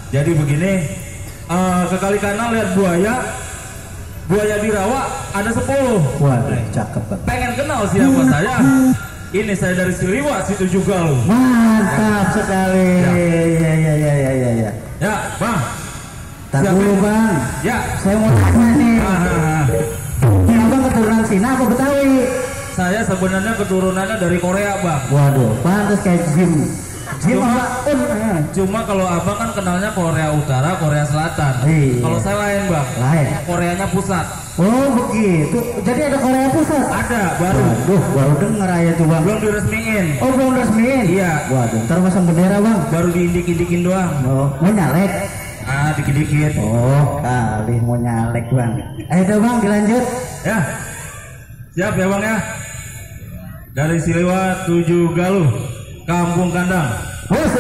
Jadi begini, ke kali kanan lihat buaya di rawa ada 10. Waduh, cakep Bang. Pengen kenal siapa saya? Ini saya dari Siliwa, situ juga loh. Mantap sekali. Ya. Ya, Bang. Tar dulu Bang. Ya. Saya mau tanya nih. Abang keturunan Cina apa Betawi? Saya sebenarnya keturunannya dari Korea, Bang. Waduh, pantas kayak Jim. Cuma kalau abang kan kenalnya Korea Utara, Korea Selatan. Iya. Kalau saya lain, Bang. Lain. Koreanya pusat. Oh begitu. Jadi ada Korea Pusat? Ada, baru. Waduh, baru denger aja tuh Bang. Belum diresmiin. Oh belum resmiin? Iya. Waduh, ntar masang bendera Bang. Baru diindik-indikin doang. Oh, mau nyalek? Dikit-dikit. Oh, kali mau nyalek Bang. Ayo dong Bang, dilanjut. Ya. Siap ya Bang ya. Dari Siliwa 7 Galuh, Kampung Kandang. Wes.